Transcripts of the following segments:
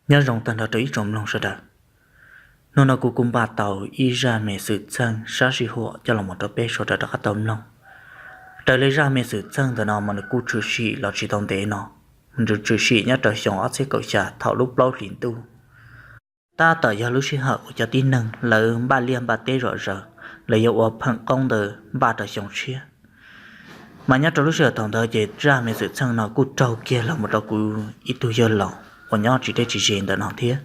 Nyob zoo tag nrho rau ib tsoom mloog sawv daws. Hnub no kuv kuj npaj tau ib zaj me xwm txheej sab sij huam coj los mus rau peb sawv daws rov qab tau mloog. Raws li zaj me xwm txheej ntawm no mas nws kuj tshwm sim los tsis tau ntev no, nws tshwm sim nyob rau xyoo ob txhiab kaum xya thaum lub plaub hlis ntuj. Tab tom yog lub sij hawm uas cov tib neeg lawv npaj liaj npaj teb zom zaws, lawv yuav ua pheem qoob ntawd npaj rau xyoo tshiab. Mas nyob rau lub sij hawm thaum ntawd ces zaj me xwm txheej no kuj raug kiag los mus rau kuv ib tug yawg laus uas nyob tsis deb tsis ze ntawm no thiab.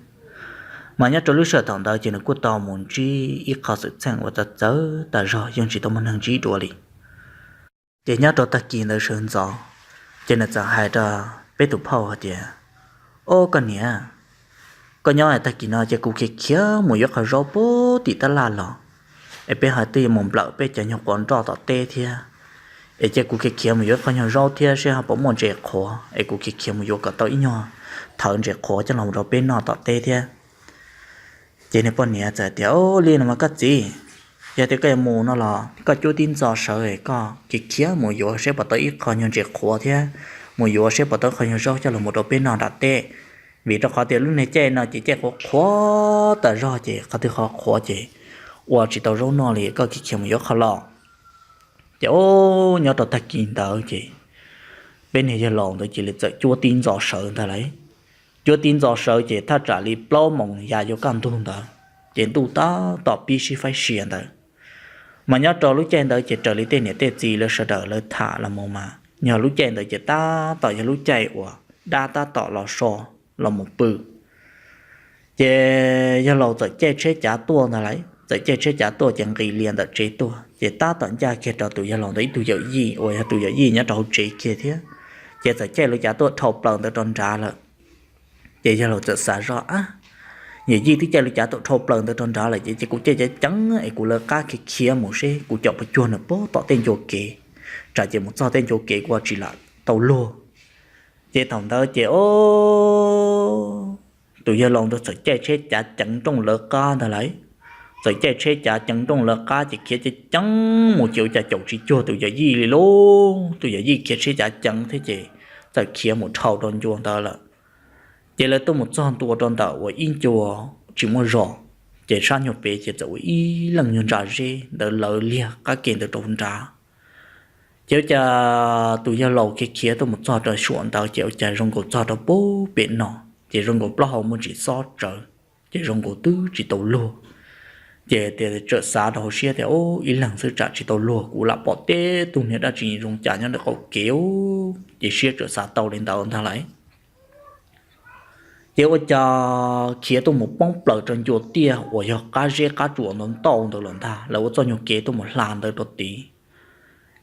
Mas nyob rau lub sij hawm thaum ntawd ces nws kuj tau mus ntsib ib qho xwm txheej uas txawv txawv tas zog, yeej tsis tau muaj neeg ntsib dua li. Ces nyob rau tag kis ntawd sawv ntxov, ces nws txawm hais rau peb tus phauj hais tias, Au koj niam, koj nyob tag kis no ces kuv khiav khiav mus yuav qhov zaub puag tim tab laj los, es peb ho twb yuav mus nplawm peb cov nyuag quav nroj tom teb thiab. Es cia kuv khiav khiav mus yuav qhov nyuag zaub thiab seb ho puas muaj ntses qhuav, es kuv khiav khiav mus yuav kom tau ib nyuag thawv ntses qhuav coj los rau peb noj tom teb thiab. Ces nws poj niam txawm tias, Au li no mas koj txiv, yog tias koj yuav mus no los koj cuab tib ntxo sawv, koj khiav khiav mus yuav seb puas tau ib qho nyuag ntses qhuav thiab mus yuav seb puas tau ib qho nyuag zaub coj los mus rau peb noj nram teb. Vim rau qhov tias lub niag caij no ces caij qhuav qhuav tas zog, ces qhov twg qhuav qhuav ces ua tsis tau zaub noj li, koj khiav khiav mus yuav qhov los. Ces o, nyob rau tag kis ntawd ces peb niag yawg laus ntawd cia li txawm cuab tib ntxo sawv ntag lauj. Cuab tib ntxo sawv ces thaj tsam li plaub moos ya yuav kaj ntug ntawd, ces ntuj tab tom pib sib faib sia ntawd. Mas nyob rau lub caij ntawd ces raws li tej niam tej txiv lawv sawv daws lawv tham los mus mas yog lub caij ntawd ces tab tom yog lub caij uas dab tab tom los so los mus pw. Ces yawg laus txawm caij tsheb cav tuaj ntag lauj, txawm caij tsheb cav tuaj ces nqis lias ntawm tsev tuaj, ces tab tom ncaj kiag rau tus yawg laus ntawd ib tug yawm yij uas yog tus yawm yij nyob rau hauv tsev kiag thiab. Ces txawm caij lawv cav tuaj dhau plaws ntawd rau nrad lawm. Ces yawg laus txawm xav zoj, Ab, yawm yij twb caij lawv cav tuaj dhau plaws ntawd rau nrad lawm ces, ces kuv caij ceev ceev es kuv lawv qab khiav khiav mus seb kuv caum puas cuag nws puag tom tej ncua kev, tsam ces mus txog tej ncua kev kuj tsis lam tau luag. Ces thaum ntawd ces o, tus yawg laus ntawd txawm caij tsheb cav ceev nrooj lawv qab ntag lauj. Txawm caij tsheb cav ceev nrooj lawv qab ces khiav ceev ceev mus ces ua cas caum tsis cuag tus yawm yij li lauj. Tus yawm yij khiav tsheb cav ceev thiab ces txawm khiav mus dhau rau ncua ntawd lawm. Ces lawv tuaj mus txog ntua rau ntawm uas ib ncua tsis muaj zos, ces sab nyuag pem ces txawm ua ib leej nyuag ntsa zeb ntawd lawv liag qab ke ntawd rau nrad. Ces ua cas tus yawg laus khiav khiav tuaj mus txog rau saum ntawd ces ua cas zoo nkaus txog rau puag pem no, ces zoo nkaus plaub hau muaj ntsis xob tsawv, ces zoo nkaus twb tsis tau luag. Ces tias txawm xav rau hauv siab tias, O, ib leeg xwb tsam tsis tau luag, kuv lam pom teb tug niag dab tsi zoo cas nyob ntawm qaum kev, ces siab txawm xav tau li ntawd ntag lauj. Ces ua cas khiav tuaj mus poob plaws rau ncua tiaj uas yog qab zeb qab tsuas ntau ntau ntawd lawm ntag, lawv ua txoj nyuag kev tuaj mus hla ntawd rau tid.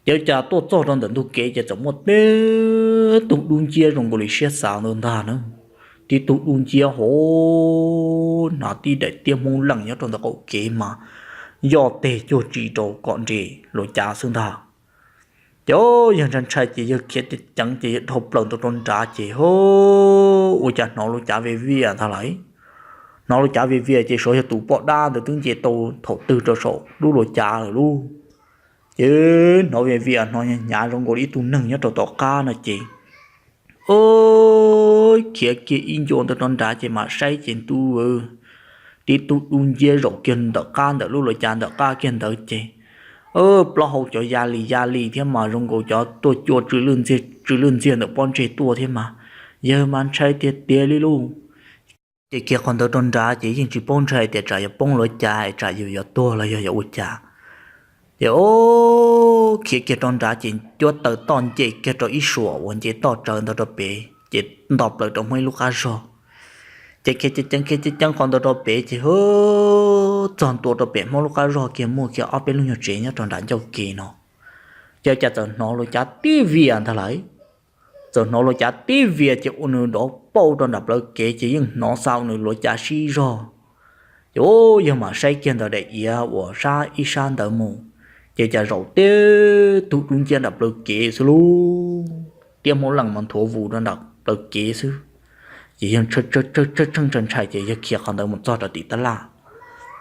Ces ua cas tuaj txog rau ntawm ntug kev ces txawm muaj tib tug dub nciab zoo nkaus li siab xav ntawd ntag na. Tib tug dub nciab hauv, hnav tib daim tiab Hmoob leej nyob rau ntawm qaum kev mas yoj teg cuag tsi rau kom nres luav cav xwb ntag. Ces yawg ntshai ntshai ces yawg khiav ceev ceev ces yawg dhau plaws ntawd rau nrad ces ho ua cas hnov luav cav vias vias ntag lauj. Hnov luav cav vias vias ces xyov yog tus poj dab ntawd twb nce tau thaum twg rau saum lub luav cav lawm lauj. Ces hnov vias vias hnov hnyav hnyav zoo nkaus li ib tug neeg nyob rau tom qab no ces, o, khiav kiag ib ncua ntawd rau nrad ces mam saib ces ntuj, tib tug dub nciab zaum kiag ntawm qab ntawm lub luav cav ntawm qab kiag ntawd ces plaub hau cov ya li ya li thiab mas zoo nkaus cov tuaj cua tsw lwj ntxiag ntawm pob ntseg tuaj thiab mas, yawg mas ntshai tiag tiag li lauj. Ces khiav qhov ntawd rau nrad ces yeej tsis paub ntshai tias tsam yuav poob luav cav es tsam yus yuav tuag los yog yuav ua cas. Ces o, khiav kiag rau nrad ces cuab taw toj nce kiag rau ib suam uas nce toj tsawv ntawd rau pem ces nto plaws rau Hmoob ib lub qab zog. Ces khiav ceev ceev khiav ceev ceev qhov ntawd rau pem ces ho txog ntua rau pem Hmoob lub qab zog kiag muaj kiag ob peb lub nyuag tsev nyob rau nram ncauj kev no. Ces cas txawm hnov luav cav tib vias ntag lauj. Txawm hnov luav cav tib vias ces ua nws dov pauj rau nram plawv kev ces yeej hnov xa ua nws luav cav sib zog. Ces yawg mam saib kiag ntawm daim iav uas sab ib sab ntawd mus, ces cas zaum tib tug dub nciab nram plawv kev xwb lauj. Tiab Hmoob leej mas nthuav vus rau nram plawv kev xwb. Ces yawg tsheej ntshai ntshai ces yawg khiav qhov ntawd mus txog rau tim tab laj,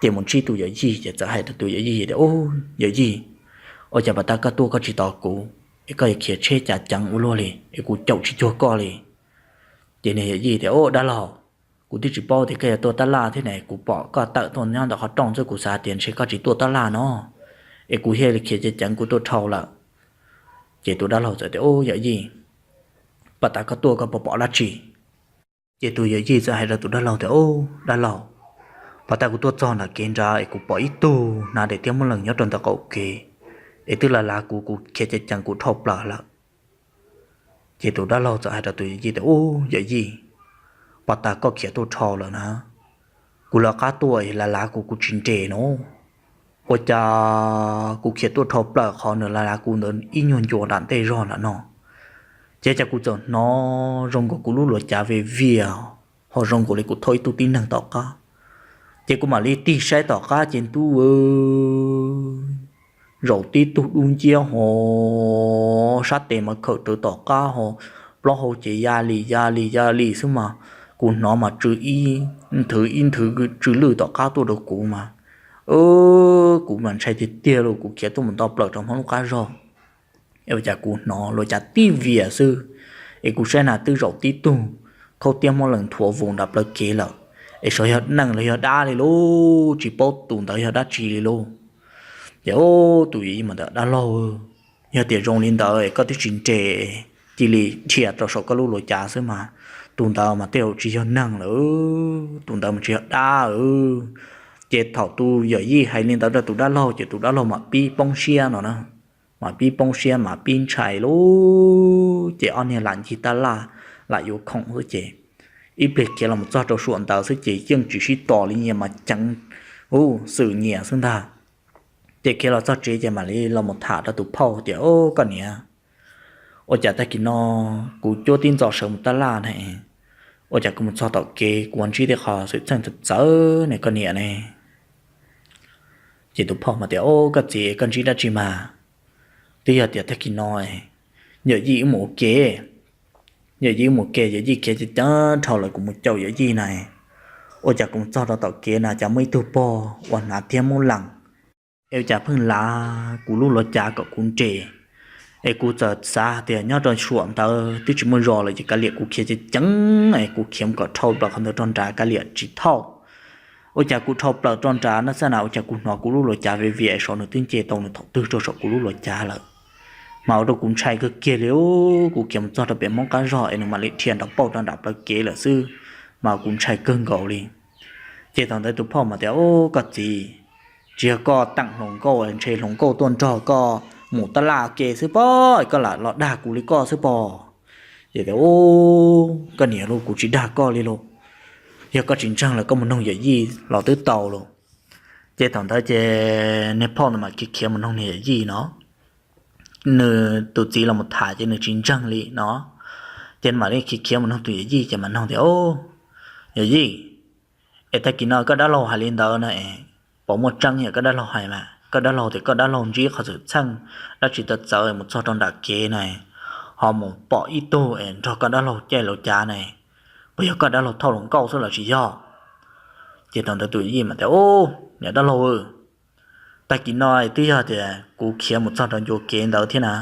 ces mus ntsib tus yawm yij ces txawm hais rau tus yawm yij tias, Yawm yij, ua cas pas tas koj tuaj koj tsis tos kuv es koj yuav khiav tsheb cav ceev ua luaj li es kuv caum tsis cuag koj li. Ces niag yawm yij tias, Dab laug, Kuv twb tsis paub tias koj yuav tuaj tab laj thiab ne, kuv pom koj tawm tuaj nyob ntawm qhov rooj xwb kuv xav tias ntshe koj tsis tuaj tab laj no, es kuv thiaj li khiav ceev ceev kuv tuaj dhau lawm. Ces tus dab laug txawm tias, Ub, yawm yij, pom tas koj tuaj koj puas pom dab tsi? Ces tus yawm yij txawm hais rau tus dab laug tias, Ub, dab laug, pom tas kuv tuaj txog nram kev nrad es kuv pom ib tug hnav daim tiab muab lees nyob rau ntawm qaum kev, es twb lav lav kuv, kuv khiav ceev ceev kuv dhau plaws lawm. Ces tus dab laug txawm hais rau tus yawm yij tias, Ub, yawm yij, pom tas koj khiav tuaj dhau lawm na, kuv lawv qab tuaj lav lav kuv, kuv tsis nres no, ua cas kuv khiav tuaj dhau plaws qhov nws lav lav kuv ntawd ib nyuag ncua nram ntej zog nram no, ces cas kuv txawm hnov zoo nkaus kuv lub luav cav vias vias, ho zoo nkaus li kuv thauj ib tug tib neeg tom qab. Ces kuv mam li tig saib tom qab ces ntuj, zaum tib tug dub nciab ho sab tes mas khawm rawv tom qab ho, plaub hau ces ya li ya li ya li xwb mas, kuv hnov mas tsw ib nthwv ib nthwv tsw lwj tom qab tuaj rau kuv mas, kuv mas ntshai tiag tiag li, kuv khiav tuaj mus nto plaws rau hauv lub qab zog, ua cas kuv hnov luav cav tib vias xwb, es kuv saib na twb zaum tib tug khaub tiab muab lees nthuav vus nram plawv kev lawm, es xyov yog neeg los yog dab li lauj, tsis paub tus ntawd yog dab tsi li lauj. Ces ub, tus yawm yij mas tias, Dab laug, yog tias zoo li ntawd es koj twb tsis nres, cia li dhia rau saum koj lub luav cav xwb mas, tus ntawd mas tej zaum tsis yog neeg lawm, tus ntawd mas tsis yog dab. Ces thaum tus yawm yij hais li ntawd rau tus dab laug ces tus dab laug mam pib poob siab no na, mam pib poob siab mam pib ntshai lauj. Ces ob niag lam ncig tab laj, lam yuav khoom xwb ces ib pliag khiav los txog rau saum ntawd xwb ces yeej tsis sib tos li, nyias mas ceev, ub, xwm nyias xwb ntag. Ces khiav los txog tsev ces mam li los mus tham rau tus phauj tias, Ub, koj niam, ua cas tag kis no kuv cuab tib ntxov sawv mus tab laj ne, ua cas kuv mus txog tom kev kuv ntsib tej qhov xwm txheej txawv txawv ne koj niam ne? Ces tus phauj mas tias, Ub, koj txiv, koj ntsib dab tsi mas? Twb yog tias tag kis no yawm yij wb mus ua ke, yawm yij wb mus ua ke, yawm yij khiav ceev ceev dhau lawm kuv mus caum yawm yij na, ua cas kuv mus txog rau tom kev na cas muaj ib tug pog uas hnav tiab muab lees, es ua cas pheej lav kuv lub luav cav kom kuv nres, es kuv txawm xav tias nyob rau saum ntawd twb tsis muaj zos lawm ces kav liam kuv khiav ceev ceev es kuv khiav mus kom dhau plaws qhov ntawd rau nrad kav liam tsis thauj. Ua cas kuv dhau plaws rau nrad no xwb na ua cas kuv hnov kuv lub luav cav vias vias es saum nws twb nce tau nws thaum twg rau saum kuv lub luav cav lawm, mas ua rau kuv ntshai kawg kiag li. Kuv khiav mus txog rau pem hmoob qab zog es nws mam li dhia nrov pauj rau nram plawv kev lawm xwb, mas kuv ntshai kawg nkaus li. Ces thaum ntawd tus phauj mas tias, Ub, koj txiv, tsis yog koj teem hluas nkauj, ntshe hluas nkauj tuaj nrog koj mus tab laj ke xwb pob, koj lam los dag kuv li koj xwb pob. Ces tias, Ub, koj niam lauj, kuv tsis dag koj li lauj, yog koj tsis ntseeg lawm koj mus noog yawm yij los twb tau lauj. Ces thaum ntawd ces niag phauj ntawd mam khiav khiav mus noog niag yawm yij no, nws tus txiv los mus tham ces nws tsis ntseeg li no. Ces mam li khiav khiav mus noog tus yawm yij ces mam noog tias, Yawm yij, es tag kis no koj dab laug hais li ntawd no es puas muaj tseeb yam koj dab laug hais mas? Koj dab laug tias koj dab laug ntsib qhov xwm txheej dab tsi txawv txawv mus txog rau nram kev na, ho mus pom ib tug es nrog koj dab laug caij luav cav na, puas yog koj dab laug thauj hluas nkauj xwb los tsis yog? Ces thaum ntawd tus yawm yij mas tias, Ub, niam dab laug, tag kis no twb yog tias kuv khiav mus txog rau ncua kev ntawd thiab na,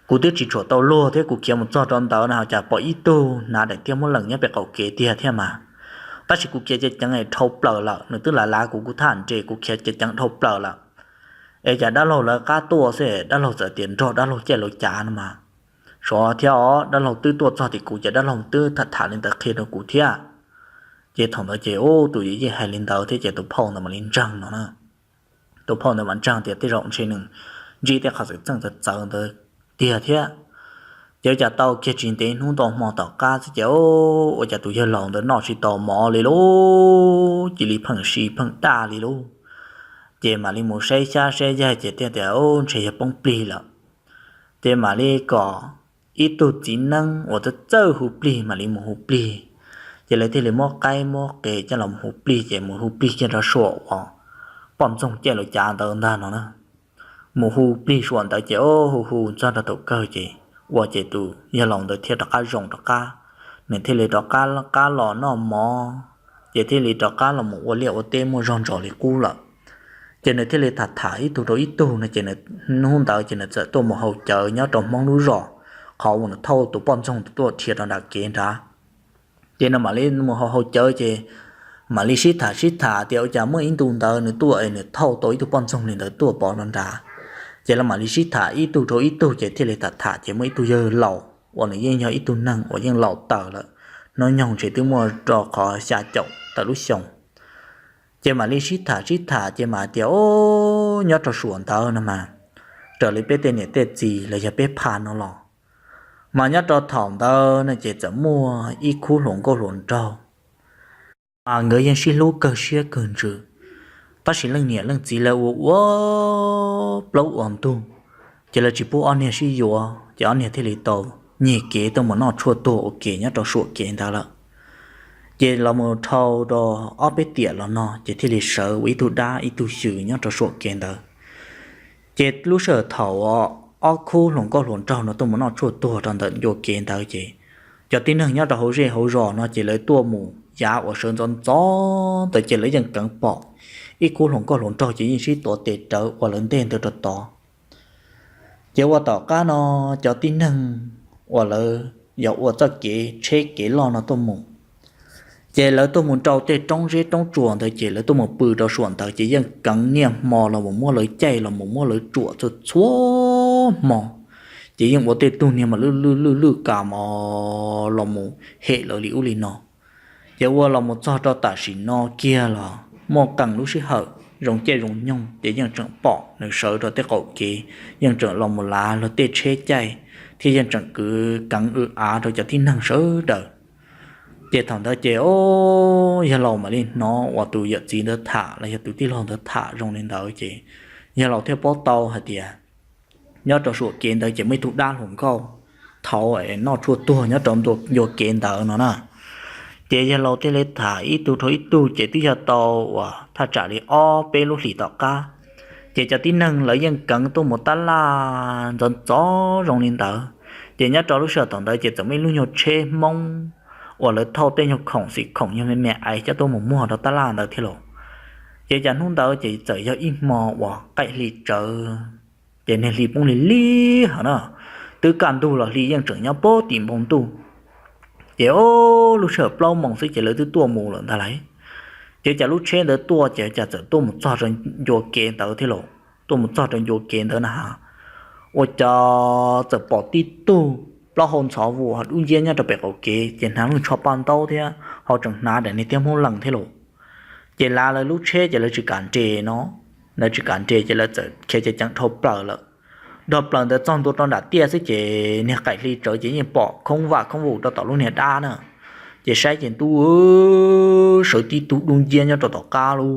kuv twb tsis tshua tau luag thiab kuv khiav mus txog rau ntawd na cas pom ib tug hnav daim tiab muab lees nyob pem qaum kev tiag thiab mas. Tab sis kuv khiav ceev ceev dhau plaws lawm, nws twb lav lav kuv, kuv thaj nres kuv khiav ceev ceev dhau plaws lawm. Es cas dab laug lawv qab tuaj xwb dab laug txawm tias nrog dab laug caij luav cav no mas. Xyov thiab os, dab laug twb tuaj txog tim kuv ces dab laug twb tham tham li ntawd qhia rau kuv thiab. Ces thaum ntawd ces ub, tus yawm yij hais li ntawd thiab ces tus phauj ntawd mam li ntseeg no na. Tus phauj ntawd mas ntseeg tias tej zaum ntshe nws ntsib tej qhov xwm txheej txawv txawv ntawd tiag thiab. Ces ua cas tau kiag tsis ntev hnub tau hmo tom qab xwb ces ua cas tus yawg laus ntawd noj tsis tau mov li lauj, cia li pheej si pheej daj li lauj. Ces mam li mus saib xyab saib yaig ces thiaj tias ntshe yog poob plig lawm. Ces mam li kom ib tug txiv neeb uas txawj txawj hu plig mam li mus hu plig. Ces lawv thiaj li muab qaib muab qe coj los hu plig ces mus hu plig kiag rau saum uas poj ntxoog caij luav cav ntawd ntag no na. Mus hu plig saum ntawd ces hu hu txog rau thaum kawg ces ua ces tus yawg laus ntawd thiaj rov qab zoo rov qab. Nws thiaj li rov qab qab los noj mov, ces thiaj li rov qab los mus ua liaj ua teb muaj zog ntsos li qub lawm. Ces nws thiaj li tham tham ib tug rau ib tug no ces nws, hnub ntawd ces nws txawm tuaj mus haus cawv nyob rau hmoob lub zos, qhov uas nws thauj tus poj ntxoog tuaj dhia rau nram kev nrad. Ces no mam li mus hau hau cawv ces mam li sib tham sib tham tias ua cas muaj ib ntu ntawd nws tuaj es nws thauj tau ib tug poj ntxoog li ntawd tuaj pov no nrad. Ces lawv mam li sib tham ib tug rau ib tug ces thiaj li tham tham ces muaj ib tug yawg laus uas nws yeej yog ib tug neeg uas yeej laus tawm lawm, hnub nyoog ntshe twb muaj rau qhov xya caum tawm lub xyoo. Ces mam li sib tham sib tham ces mam tias o, nyob rau suam ntawd no mas raws li peb tej niam tej txiv los yog peb pha no los, mas nyob rau thaum ntawd no ces txawm muaj ib khub hluas nkauj hluas nraug mas nkawd yeej sib hlub kawg siab kawg ntsws, tab sis leej niam leej txiv lawv ua ua plaub ua ntug, ces lawv tsis pub ob niag sib yuav ces ob niag thiaj li tau nyiag kev tuaj mus noj tshuaj tuag ua ke nyob rau suam kev ntawd lawm. Ces los mus dhau rau ob peb tiam los no ces thiaj li sawv ua ib tug dab ib tug xyw nyob rau suam kev ntawd. Ces lub sij hawm thaum ob khub hluas nkauj hluas nraug no tuaj mus noj tshuaj tuag rau ntawm ncua kev ntawd ces cov tib neeg nyob rau hauv zej hauv zos no ces lawv tuaj mus yav uas sawv ntxov ntxov ntawd ces lawv yeej keev pom ib khub hluas nkauj hluas nraug ces yeej sib tuav tes rawv ua lawv ntej ntawd rau tod. Ces ua tom qab no cov tib neeg uas lawv yog ua txoj kev tsheb kev loj no tuaj mus, ces lawv tuaj mus rau tej roob zeb roob tsuas ntawd ces lawv tuaj mus pw rau suam ntawd ces yeej keev niaj hmo los mus muab lawv caij los mus muab lawv tsuam txhua txhua hmo. Ces yeej ua tej tug niag mas lwj lwj lwj lwj kas mos los mus hem lawv li ub li no. Ces ua los mus txog rau tam sim no kiag los muaj qee lub sij hawm zoo caij zoo nyoog ces yeej tseem pom nws sawv rau tej qaum kev, yeej tseem los mus lav luag tej tsheb caij, thiab yeej tseem kwv keev w av rau cov tib neeg sawv daws. Ces thaum ntawd ces o, yawg laus mam li hnov uas tus yawm txiv ntawd tham los yog tus tij laug ntawd tham zoo li ntawd ces yawg laus thiaj paub tau hais tias nyob rau suam kev ntawd ces muaj ib tug dab hluas nkauj thaum noj tshuaj tuag nyob rau ncua kev ntawd no na. Ces yawg laus thiaj li tham ib tug dhau ib tug ces twb yog tau uas thaj tsam li ob peb lub hlis tom qab, ces cov tib neeg lawv yeej keev tuaj mus tab laj ntxov ntxov zoo li ntawd. Ces nyob rau lub sij hawm thaum ntawd ces txawm muaj ib lub nyuag tsheb Hmoob uas lawv thauj tej nyuag khoom xim khoom nyuag me me ais coj tuaj mus muag rau tab laj ntawd thiab los. Ces cas hnub ntawd ces txawm yog ib hmo uas qaim hli tsawv, ces niag hli poob li lig hos na, twb kaj ntug los hli yeej tseem nyob pag tim npoo ntuj. Ces o, lub sij hawm plaub moos xwb ces lawv twb tuaj mus lawm ntag lauj. Ces cas lub tsheb ntawd tuaj ces cas txawm tuaj mus txog rau ncua kev ntawd thiab los, tuaj mus txog rau ncua kev ntawd na ha, ua cas txawm pom tib tug plaub hau ntxhov vus dub nciab nyob rau pem qaum kev ces hnav lub tsho paj ntaub thiab ho tseem hnav daim niag tiab hmoob lees thiab los. Ces lav lawv lub tsheb ces lawv tsis kam nres no, lawv tsis kam nres ces lawv txawm khiav ceev ceev dhau plaws lawm. Dhau plaws ntawd txog ntua rau nram tiaj xwb ces niag qaim hli tsawv ces yeej pom khoob vaj khoob vus rau tom lub niag dab na. Ces saib ces ntuj, sawv tib tug dub nciab nyob rau tom qab lauj,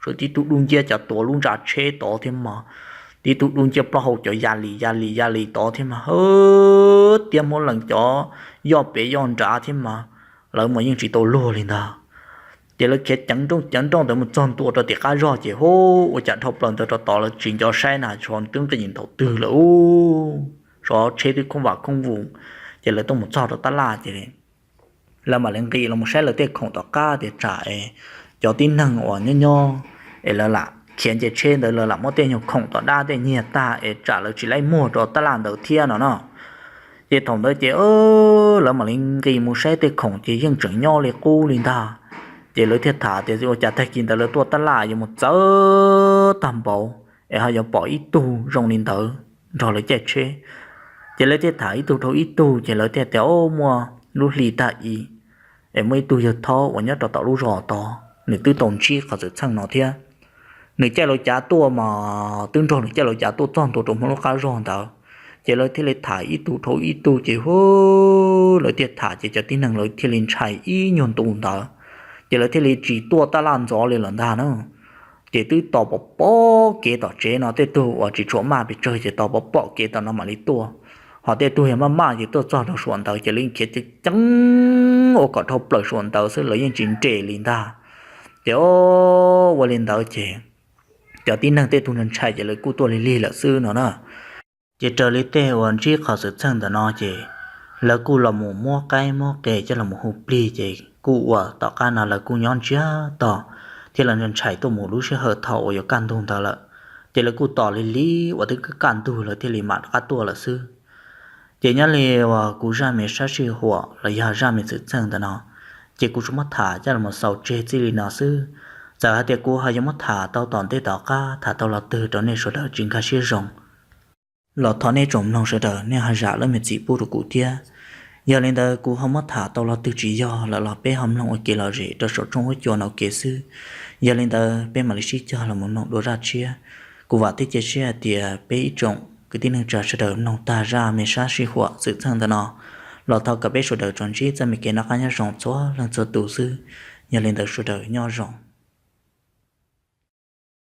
sawv tib tug dub nciab cov tuav lub ntsa tsheb tod thiab mas, tib tug dub nciab plaub hau cov ya li ya li ya li tod thiab mas, hwb, tiab hmoob lees cov yoj pem yoj nrad thiab mas, lawv mas yeej tsis tau luag li ntag. Ces lawv khiav ceev nrooj ceev nrooj ntawd mus txog ntua rau tim qab zog ces hub, ua cas dhau plaws ntawd rau tod lawv tsis nco saib na, tshuav twb nqis ntaus twg lawm ub, tshuav tsheb twb khoob vaj khoob vus. Ces lawv tuaj mus txog rau tab laj ces lawv mam li nqis los mus saib lawv tej khoom tom qab tias tsam es cov tib neeg uas nyob nyob es lawv lam khiav nce tsheb ntawd lawv lam muab tej nyuag khoom tom dab tej nyiag tag es tsam lawv tsis laib muag rau tab laj ntawd thiab no na. Ces thaum ntawd ces lawv mam li nqis mus saib tej khoom ces yeej tseem nyob li qub li ntag. Ces lawv thiaj tham tias ua cas tag kis ntawd lawv tuaj tab laj yuav mus txawv tag npaum es ho yuav pom ib tug zoo li ntawd nrog lawv caij tsheb. Ces lawv thiaj tham ib tug dhau ib tug ces lawv thiaj tias o, muaj lub hli tag i es muaj ib tug yawg thaub uas nyob rau tom lub zos tod nws twb tau ntsib qhov xwm txheej no thiab. Nws caij laus cav tuaj mas twb nrog nws caij laus cav tuaj txog ntua rau hmo lub qab zog ntawd. Ces lawv thiaj li tham ib tug dhau ib tug ces hub, lawv thiaj tham ces cov tib neeg lawv thiaj li ntshai ib nyuag ntu ntawd. Ces lawv thiaj li tsis tuaj tab laj ntxov li lawm ntag na. Ces twb tos pom pom kev tom tsev no, tej tug uas tsis tshua maj pes tsawg ces tos pom pom kev tom no mam li tuaj. Ho tej tug yog maj maj ces tuaj txog rau suam ntawd ces lawv khiav ceev ceev ua kom dhau plaws suam ntawd xwb lawv yeej tsis nres li ntag. Ces o, ua li ntawd ces cov tib neeg tej tug ntshai ces lawv kuj tuaj lig lig lawm xwb no na. Ces raws li tej uas ntsib qhov xwm txheej ntawm no ces lawv kuj los mus muab qaib muab qe coj los mus hu plig ces kuj ua tom qab no lawv kuj nyob ntsiag to thiab lawv ntshai tuaj mus lub sij hawm thaum uas yuav kaj ntug ntawd lawm. Ces lawv kuj tos lig lig uas twb kaj ntug lawv thiaj li mam rov qab tuaj lawm xwb. Ces nyob li uas kuv zaj me sab sij huam los yog zaj me xwm txheej ntawm no, ces kuv tsuas muab tham coj los xaus tseg txij li no xwb. Txawm hais tias kuv ho yuav muab tham tau tom ntej tom qab, tham tau lo twg rau nej sawv daws tsis nkag siab zoo los thov nej tsoom mloog sawv daws nej ho zam lub me txim pub rau kuv thiab. Yog li ntawd kuv ho muab tham tau lo twg tsis yog lawm los peb ho mloog ua kev lom zem rau saum tshooj huab cua no ua ke xwb. Yog li ntawd peb mam li sib cog los mus mloog dua zaj tshiab. Kuv vam thiab cia siab hais tias peb ib tsoom kwv tij neej tsa sawv daws mloog tag zaj me sab sij huam xwm txheej ntawm no los thov kom peb sawv daws tsuas ntsib txoj me kev noj qab nyob zoo txhua leej txhua tus xwb. Yog li ntawd sawv daws nyob zoo.